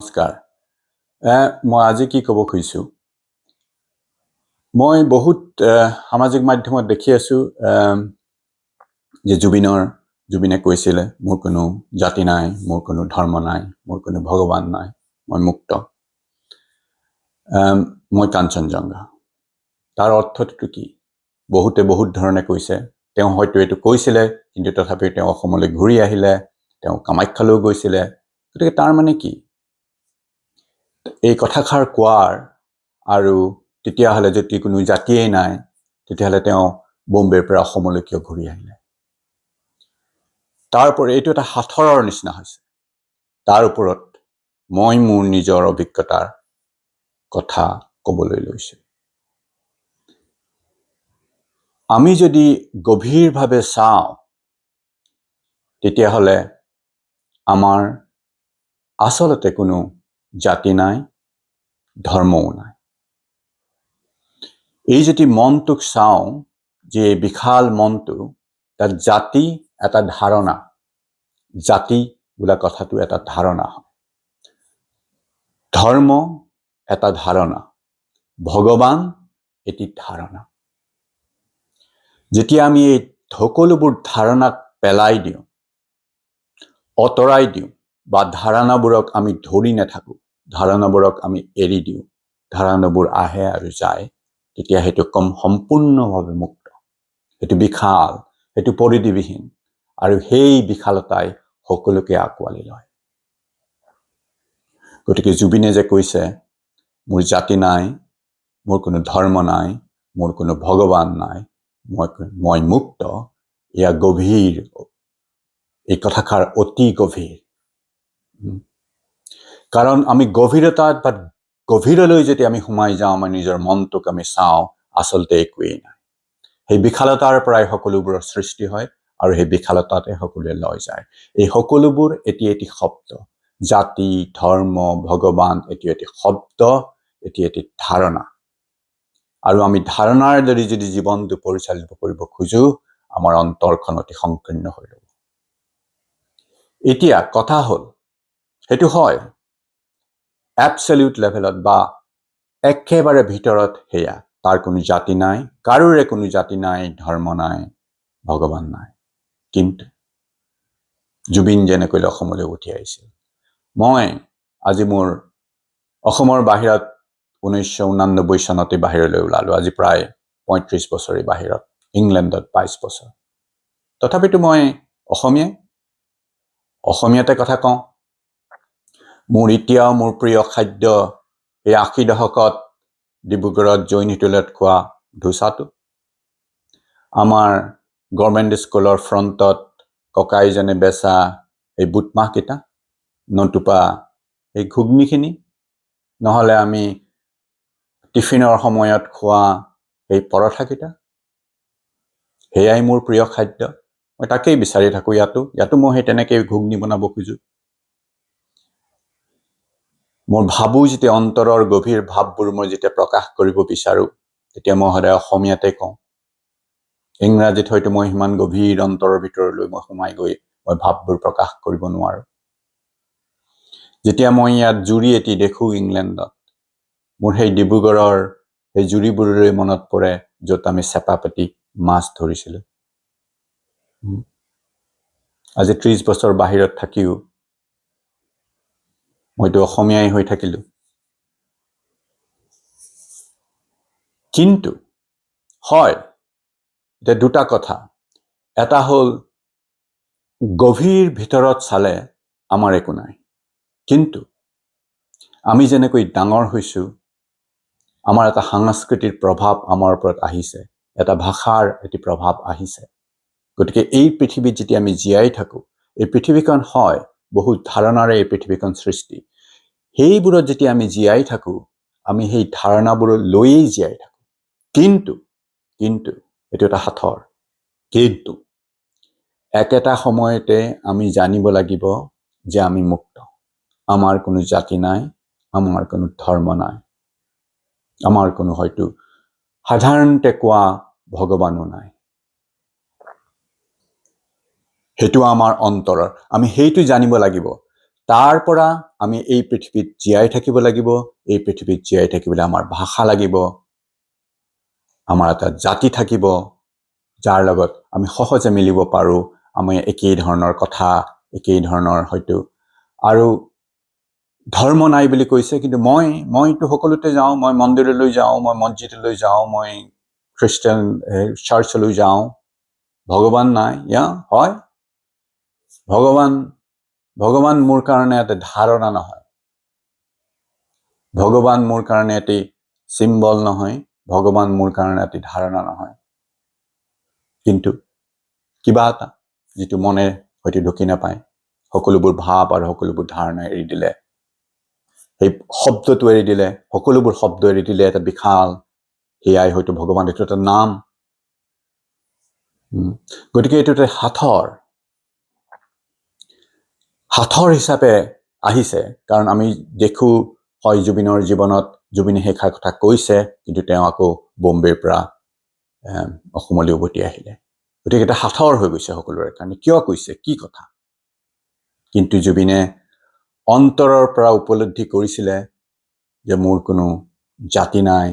নমস্কাৰ। মই আজি কি ক'ব খুজিছোঁ, মই বহুত সামাজিক মাধ্যমত দেখি আছোঁ যে জুবিনে কৈছিলে, মোৰ কোনো জাতি নাই, মোৰ কোনো ধৰ্ম নাই, মোৰ কোনো ভগৱান নাই, মই মুক্ত, মই কাঞ্চনজংঘা। তাৰ অৰ্থটো কি? বহুতে বহুত ধৰণে কৈছে। তেওঁ হয়তো এইটো কৈছিলে, কিন্তু তথাপিও তেওঁ অসমলৈ ঘূৰি আহিলে, তেওঁ কামাখ্যালৈও গৈছিলে। গতিকে তাৰ মানে কি এই কথাষাৰ কোৱাৰ? আৰু তেতিয়াহ'লে যদি কোনো জাতিয়েই নাই, তেতিয়াহ'লে তেওঁ বোম্বেৰ পৰা অসমলৈ কিয় ঘূৰি আহিলে? তাৰ ওপৰত এইটো এটা সাঁথৰৰ নিচিনা হৈছে। তাৰ ওপৰত মই মোৰ নিজৰ অভিজ্ঞতাৰ কথা ক'বলৈ লৈছোঁ। আমি যদি গভীৰভাৱে চাওঁ, তেতিয়াহ'লে আমাৰ আচলতে কোনো জাতি নাই, ধৰ্মও নাই। এই যদি মনটোক চাওঁ, যে এই বিশাল মনটো, তাত জাতি এটা ধাৰণা, জাতি বোলা কথাটো এটা ধাৰণা হয়, ধৰ্ম এটা ধাৰণা, ভগৱান এটি ধাৰণা। যেতিয়া আমি এই সকলোবোৰ ধাৰণাক পেলাই দিওঁ, আঁতৰাই দিওঁ, বা ধাৰণাবোৰক আমি ধৰি নাথাকোঁ, ধাৰণাবোৰক আমি এৰি দিওঁ, ধাৰণাবোৰ আহে আৰু যায়, তেতিয়া সেইটো কম সম্পূৰ্ণভাৱে মুক্ত, সেইটো বিশাল, সেইটো পৰিধিবিহীন, আৰু সেই বিশালতাই সকলোকে আঁকোৱালি লয়। গতিকে জুবিনে যে কৈছে, মোৰ জাতি নাই, মোৰ কোনো ধৰ্ম নাই, মোৰ কোনো ভগৱান নাই, মই মুক্ত, এয়া গভীৰ। এই কথাষাৰ অতি গভীৰ। কাৰণ আমি গভীৰতাত বা গভীৰলৈ যেতিয়া আমি সোমাই যাওঁ, আমাৰ নিজৰ মনটোক আমি চাওঁ, আচলতে একোৱেই নাই। সেই বিশালতাৰ পৰাই সকলোবোৰৰ সৃষ্টি হয় আৰু সেই বিশালতাতে সকলোৱে লয় যায়। এই সকলোবোৰ এটি এটি শব্দ। জাতি, ধৰ্ম, ভগৱান এটি এটি শব্দ, এটি এটি ধাৰণা। আৰু আমি ধাৰণাৰ দৰে যদি জীৱনটো পৰিচালিত কৰিব খোজো, আমাৰ অন্তৰখন অতি সংকীৰ্ণ হৈ ৰ'ব। এতিয়া কথা হ'ল, সেইটো হয় এবচলিউট লেভেলত বা একেবাৰে ভিতৰত সেয়া তাৰ কোনো জাতি নাই, কাৰোৰে কোনো জাতি নাই, ধৰ্ম নাই, ভগৱান নাই। কিন্তু জুবিন যেনেকৈ অসমলৈ উঠি আহিছিল, মই আজি মোৰ অসমৰ বাহিৰত 1989 চনতে বাহিৰলৈ ওলালোঁ। আজি প্ৰায় 35 বছৰে বাহিৰত, ইংলেণ্ডত 22 বছৰ। তথাপিতো মই অসমীয়াই, অসমীয়াতে কথা কওঁ। মোৰ এতিয়াও মোৰ প্ৰিয় খাদ্য এই 80 দশকত ডিব্ৰুগড়ত জৈন হোটেলত খোৱা ধোচাটো, আমাৰ গভৰ্ণমেণ্ট স্কুলৰ ফ্ৰণ্টত ককাইজনে বেচা এই বুটমাহকেইটা, নতুবা এই ঘুগনিখিনি, নহ'লে আমি টিফিনৰ সময়ত খোৱা এই পৰঠাকেইটা, সেয়াই মোৰ প্ৰিয় খাদ্য। মই তাকেই বিচাৰি থাকোঁ। ইয়াতো মই সেই তেনেকেই ঘুগনি বনাব খোজোঁ। মোৰ ভাবোঁ, যেতিয়া অন্তৰৰ গভীৰ ভাৱবোৰ মই যেতিয়া প্ৰকাশ কৰিব বিচাৰোঁ, তেতিয়া মই সদায় অসমীয়াতে কওঁ। ইংৰাজীত হয়তো মই সিমান গভীৰ অন্তৰৰ ভিতৰলৈ মই সোমাই গৈ মই ভাৱবোৰ প্ৰকাশ কৰিব নোৱাৰোঁ। যেতিয়া মই ইয়াত জুৰি এটি দেখোঁ ইংলেণ্ডত, মোৰ সেই ডিব্ৰুগড়ৰ সেই জুৰিবোৰলৈ মনত পৰে, য'ত আমি চেপা পাতি মাছ ধৰিছিলোঁ। আজি 30 বছৰ বাহিৰত থাকিও মইতো অসমীয়াই হৈ থাকিলোঁ। কিন্তু হয়, এতিয়া দুটা কথা। এটা হ'ল, গভীৰ ভিতৰত চালে আমাৰ একো নাই, কিন্তু আমি যেনেকৈ ডাঙৰ হৈছোঁ, আমাৰ এটা সাংস্কৃতিক প্ৰভাৱ আমাৰ ওপৰত আহিছে, এটা ভাষাৰ এটি প্ৰভাৱ আহিছে। গতিকে এই পৃথিৱীত যেতিয়া আমি জীয়াই থাকোঁ, এই পৃথিৱীখন হয় বহুত ধাৰণাৰে এই পৃথিৱীখন সৃষ্টি। সেইবোৰত যেতিয়া আমি জীয়াই থাকোঁ, আমি সেই ধাৰণাবোৰ লৈয়েই জীয়াই থাকোঁ। কিন্তু এইটো এটা সাঁথৰ। কিন্তু একেটা সময়তে আমি জানিব লাগিব যে আমি মুক্ত। আমাৰ কোনো জাতি নাই, আমাৰ কোনো ধৰ্ম নাই, আমাৰ কোনো হয়তো সাধাৰণতে কোৱা ভগৱানো নাই। সেইটো আমাৰ অন্তৰৰ, আমি সেইটো জানিব লাগিব। তাৰ পৰা আমি এই পৃথিৱীত জীয়াই থাকিব লাগিব। এই পৃথিৱীত জীয়াই থাকিবলৈ আমাৰ ভাষা লাগিব, আমাৰ এটা জাতি থাকিব যাৰ লগত আমি সহজে মিলিব পাৰোঁ, আমি একেই ধৰণৰ কথা, একেই ধৰণৰ হয়তো। আৰু ধৰ্ম নাই বুলি কৈছে, কিন্তু মইতো সকলোতে যাওঁ, মই মন্দিৰলৈ যাওঁ, মই মছজিদলৈ যাওঁ, মই খ্ৰীষ্টান চাৰ্চলৈ যাওঁ। ভগৱান নাই, ইয়া হয়, ভগৱান মোৰ কাৰণে এটা ধাৰণা নহয়, ভগৱান মোৰ কাৰণে এটি চিম্বল নহয়, ভগৱান মোৰ কাৰণে এটি ধাৰণা নহয়, কিন্তু কিবা এটা যিটো মনে হয়তো ঢুকি নাপায়। সকলোবোৰ ভাৱ আৰু সকলোবোৰ ধাৰণা এৰি দিলে, সেই শব্দটো এৰি দিলে, সকলোবোৰ শব্দ এৰি দিলে, এটা বিশাল সেয়াই হয়তো ভগৱান, এইটো এটা নাম। গতিকে এইটো এটা সাঁথৰ হিচাপে আহিছে। কাৰণ আমি দেখোঁ হয় জুবিনৰ জীৱনত জুবিনে সেইষাৰ কথা কৈছে, কিন্তু তেওঁ আকৌ বোম্বেৰ পৰা অসমলৈ উভতি আহিলে। গতিকে এটা সাঁথৰ হৈ গৈছে সকলোৰে কাৰণে, কিয় কৈছে, কি কথা। কিন্তু জুবিনে অন্তৰৰ পৰা উপলব্ধি কৰিছিলে যে মোৰ কোনো জাতি নাই,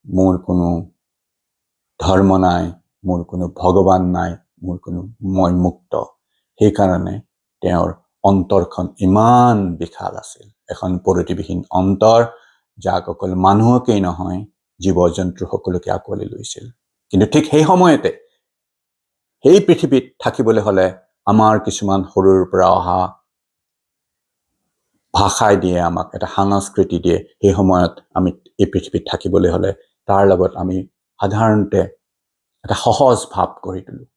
মোৰ কোনো ধৰ্ম নাই, মোৰ কোনো ভগৱান নাই, মোৰ কোনো, মই মুক্ত। সেইকাৰণে তেওঁৰ অন্তৰখন ইমান বিশাল আছিল, এখন পৰিধিবিহীন অন্তৰ, যাক অকল মানুহকেই নহয় জীৱ জন্তু সকলোকে আঁকোৱালি লৈছিল। কিন্তু ঠিক সেই সময়তে সেই পৃথিৱীত থাকিবলৈ হ'লে আমাৰ কিছুমান সৰুৰ পৰা অহা ভাষাই দিয়ে আমাক এটা সংস্কৃতি দিয়ে। সেই সময়ত আমি এই পৃথিৱীত থাকিবলৈ হ'লে তাৰ লগত আমি সাধাৰণতে এটা সহজ ভাৱ গঢ়ি তোলোঁ।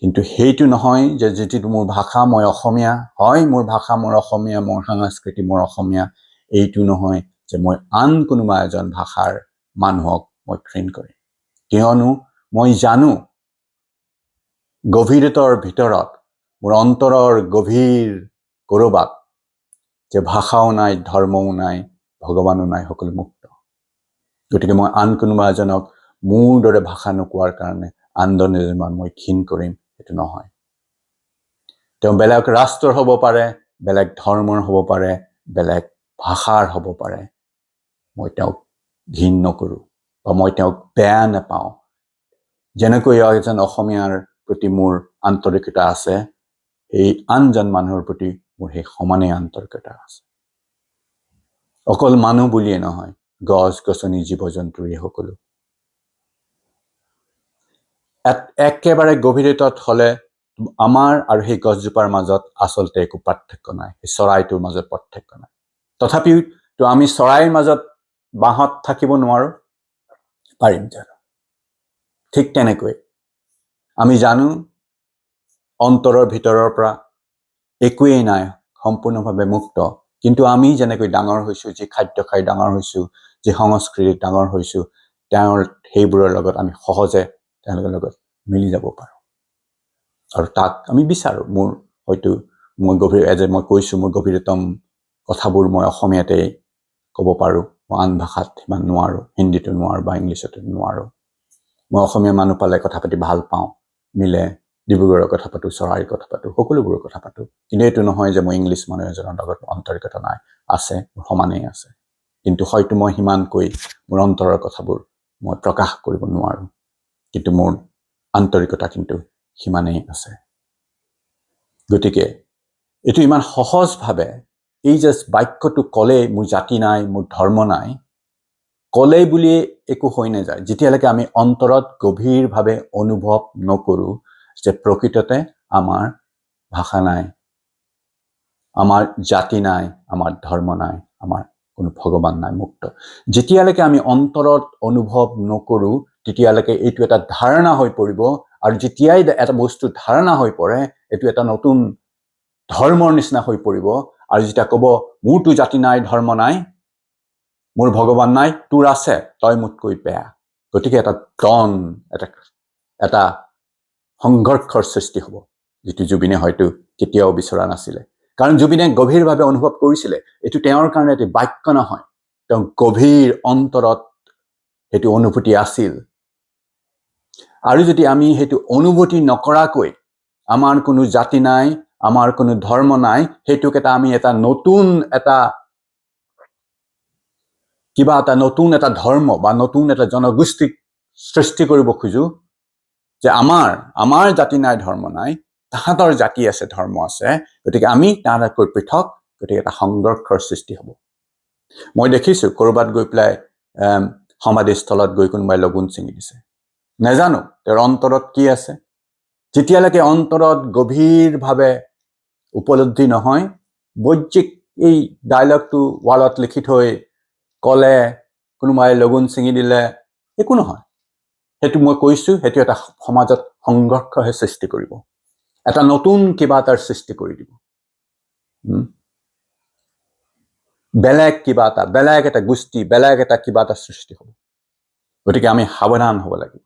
কিন্তু সেইটো নহয় যে যিটো মোৰ ভাষা, মই অসমীয়া হয়, মোৰ ভাষা মোৰ অসমীয়া, মোৰ সংস্কৃতি মোৰ অসমীয়া, এইটো নহয় যে মই আন কোনোবা এজন ভাষাৰ মানুহক মই ঘৃণ কৰিম। কিয়নো মই জানো গভীৰতৰ ভিতৰত, মোৰ অন্তৰৰ গভীৰ ক'ৰবাত যে ভাষাও নাই, ধৰ্মও নাই, ভগৱানো নাই, সকলো মুক্ত। গতিকে মই আন কোনোবা এজনক মোৰ দৰে ভাষা নোকোৱাৰ কাৰণে আনজন এজনক মই ঘৃণ কৰিম, সেইটো নহয়। তেওঁ বেলেগ ৰাষ্ট্ৰৰ হ'ব পাৰে, বেলেগ ধৰ্মৰ হ'ব পাৰে, বেলেগ ভাষাৰ হ'ব পাৰে, মই তেওঁক ঘৃণ নকৰোঁ বা মই তেওঁক বেয়া নাপাওঁ। যেনেকৈ এজন অসমীয়াৰ প্ৰতি মোৰ আন্তৰিকতা আছে, সেই আনজন মানুহৰ প্ৰতি মোৰ সেই সমানেই আন্তৰিকতা আছে। অকল মানুহ বুলিয়ে নহয়, গছ গছনি, জীৱ জন্তু, এই সকলো। একেবাৰে গভীৰতাত হ'লে আমাৰ আৰু সেই গছজোপাৰ মাজত আচলতে একো পাৰ্থক্য নাই, সেই চৰাইটোৰ মাজত পাৰ্থক্য নাই। তথাপিও তো আমি চৰাইৰ মাজত বাঁহত থাকিব নোৱাৰোঁ, পাৰিম জানো? ঠিক তেনেকৈ আমি জানো অন্তৰৰ ভিতৰৰ পৰা একোৱেই নাই, সম্পূৰ্ণভাৱে মুক্ত। কিন্তু আমি যেনেকৈ ডাঙৰ হৈছোঁ, যি খাদ্য খাই ডাঙৰ হৈছোঁ, যি সংস্কৃতিত ডাঙৰ হৈছোঁ, তেওঁৰ সেইবোৰৰ লগত আমি সহজে তেওঁলোকৰ লগত মিলি যাব পাৰোঁ আৰু তাক আমি বিচাৰোঁ। মোৰ হয়তো মই গভীৰ, এজ মই কৈছোঁ, মোৰ গভীৰতম কথাবোৰ মই অসমীয়াতেই ক'ব পাৰোঁ, মই আন ভাষাত সিমান নোৱাৰোঁ, হিন্দীতো নোৱাৰোঁ বা ইংলিছতো নোৱাৰোঁ। মই অসমীয়া মানুহ পালে কথা পাতি ভাল পাওঁ, মিলে, ডিব্ৰুগড়ৰ কথা পাতোঁ, চৰাইৰ কথা পাতোঁ, সকলোবোৰৰ কথা পাতোঁ। কিন্তু এইটো নহয় যে মই ইংলিছ মানুহ এজনৰ লগত আন্তৰিকতা নাই, আছে, মোৰ সমানেই আছে। কিন্তু হয়তো মই সিমানকৈ মোৰ অন্তৰৰ কথাবোৰ মই প্ৰকাশ কৰিব নোৱাৰোঁ, কিন্তু মোৰ আন্তৰিকতা কিন্তু সিমানেই আছে। গতিকে এইটো ইমান সহজভাৱে এই জাষ্ট বাক্যটো ক'লেই মোৰ জাতি নাই, মোৰ ধৰ্ম নাই ক'লেই বুলিয়ে একো হৈ নাযায়, যেতিয়ালৈকে আমি অন্তৰত গভীৰভাৱে অনুভৱ নকৰোঁ যে প্ৰকৃততে আমাৰ ভাষা নাই, আমাৰ জাতি নাই, আমাৰ ধৰ্ম নাই, আমাৰ কোনো ভগৱান নাই, মুক্ত। যেতিয়ালৈকে আমি অন্তৰত অনুভৱ নকৰোঁ তেতিয়ালৈকে এইটো এটা ধাৰণা হৈ পৰিব। আৰু যেতিয়াই এটা বস্তু ধাৰণা হৈ পৰে, এইটো এটা নতুন ধৰ্মৰ নিচিনা হৈ পৰিব। আৰু যেতিয়া ক'ব মোৰতো জাতি নাই, ধৰ্ম নাই, মোৰ ভগৱান নাই, তোৰ আছে, তই মোতকৈ বেয়া। গতিকে এটা টন এটা এটা সংঘৰ্ষৰ সৃষ্টি হ'ব, যিটো জুবিনে হয়তো কেতিয়াও বিচৰা নাছিলে। কাৰণ জুবিনে গভীৰভাৱে অনুভৱ কৰিছিলে এইটো তেওঁৰ কাৰণে এটি বাক্য নহয়, তেওঁ গভীৰ অন্তৰত সেইটো অনুভূতি আছিল। আৰু যদি আমি সেইটো অনুভূতি নকৰাকৈ আমাৰ কোনো জাতি নাই, আমাৰ কোনো ধৰ্ম নাই, সেইটোক এটা আমি এটা নতুন এটা কিবা এটা নতুন এটা ধৰ্ম বা নতুন এটা জনগোষ্ঠীক সৃষ্টি কৰিব খোজো যে আমাৰ আমাৰ জাতি নাই, ধৰ্ম নাই, তাহাঁতৰ জাতি আছে, ধৰ্ম আছে, গতিকে আমি তাহাঁততকৈ পৃথক, গতিকে এটা সংঘৰ্ষৰ সৃষ্টি হ'ব। মই দেখিছোঁ ক'ৰবাত গৈ পেলাই সমাধিস্থলত গৈ কোনোবাই লগুণ ছিঙি দিছে। নাজানো তেওঁৰ অন্তৰত কি আছে। যেতিয়ালৈকে অন্তৰত গভীৰভাৱে উপলব্ধি নহয়, বাহ্যিক এই ডাইলগটো ৱালত লিখি থৈ ক'লে, কোনোবাই লগুণ ছিঙি দিলে একো নহয়। সেইটো মই কৈছোঁ, সেইটো এটা সমাজত সংঘৰ্ষহে সৃষ্টি কৰিব, এটা নতুন কিবা এটাৰ সৃষ্টি কৰি দিব। বেলেগ কিবা এটা, বেলেগ এটা গোষ্ঠী, বেলেগ এটা কিবা এটা সৃষ্টি হ'ব। গতিকে আমি সাৱধান হ'ব লাগিব।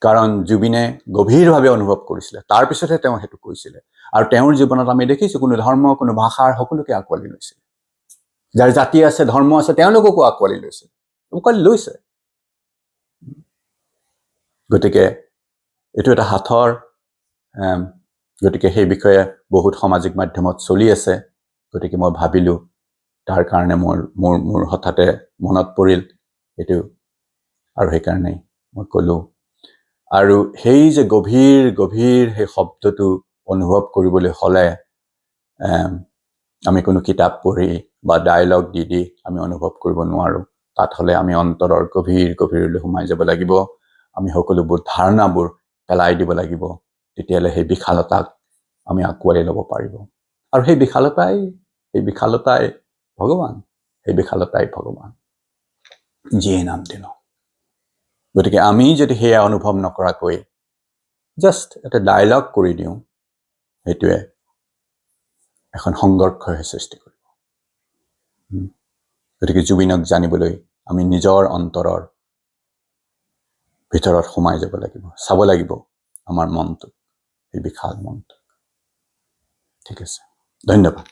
কাৰণ জুবিনে গভীৰভাৱে অনুভৱ কৰিছিলে, তাৰপিছতহে তেওঁ সেইটো কৈছিলে। আৰু তেওঁৰ জীৱনত আমি দেখিছোঁ কোনো ধৰ্ম, কোনো ভাষাৰ সকলোকে আঁকোৱালি লৈছিলে। যাৰ জাতি আছে, ধৰ্ম আছে, তেওঁলোককো আঁকোৱালি লৈছে, আঁকোৱালি লৈছে। গতিকে এইটো এটা সাঁথৰ। গতিকে সেই বিষয়ে বহুত সামাজিক মাধ্যমত চলি আছে। গতিকে মই ভাবিলোঁ, তাৰ কাৰণে মোৰ মোৰ মোৰ হঠাতে মনত পৰিল এইটো, আৰু সেইকাৰণেই মই ক'লোঁ। আৰু সেই যে গভীৰ গভীৰ সেই শব্দটো অনুভৱ কৰিবলৈ হ'লে আমি কোনো কিতাপ পঢ়ি বা ডায়লগ দি দি আমি অনুভৱ কৰিব নোৱাৰোঁ। তাত হ'লে আমি অন্তৰৰ গভীৰ গভীৰলৈ সোমাই যাব লাগিব। আমি সকলোবোৰ ধাৰণাবোৰ পেলাই দিব লাগিব। তেতিয়াহ'লে সেই বিশালতাক আমি আঁকোৱালি ল'ব পাৰিব। আৰু সেই বিশালতাই ভগৱান, সেই বিশালতাই ভগৱান, যিয়ে নাম দিলোঁ। গতিকে আমি যদি সেয়া অনুভৱ নকৰাকৈ জাষ্ট এটা ডায়লগ কৰি দিওঁ, সেইটোৱে এখন সংঘৰ্ষহে সৃষ্টি কৰিব। গতিকে জুবিনক জানিবলৈ আমি নিজৰ অন্তৰৰ ভিতৰত সোমাই যাব লাগিব, চাব লাগিব আমাৰ মনটোক, সেই বিশাল মনটোক। ঠিক আছে, ধন্যবাদ।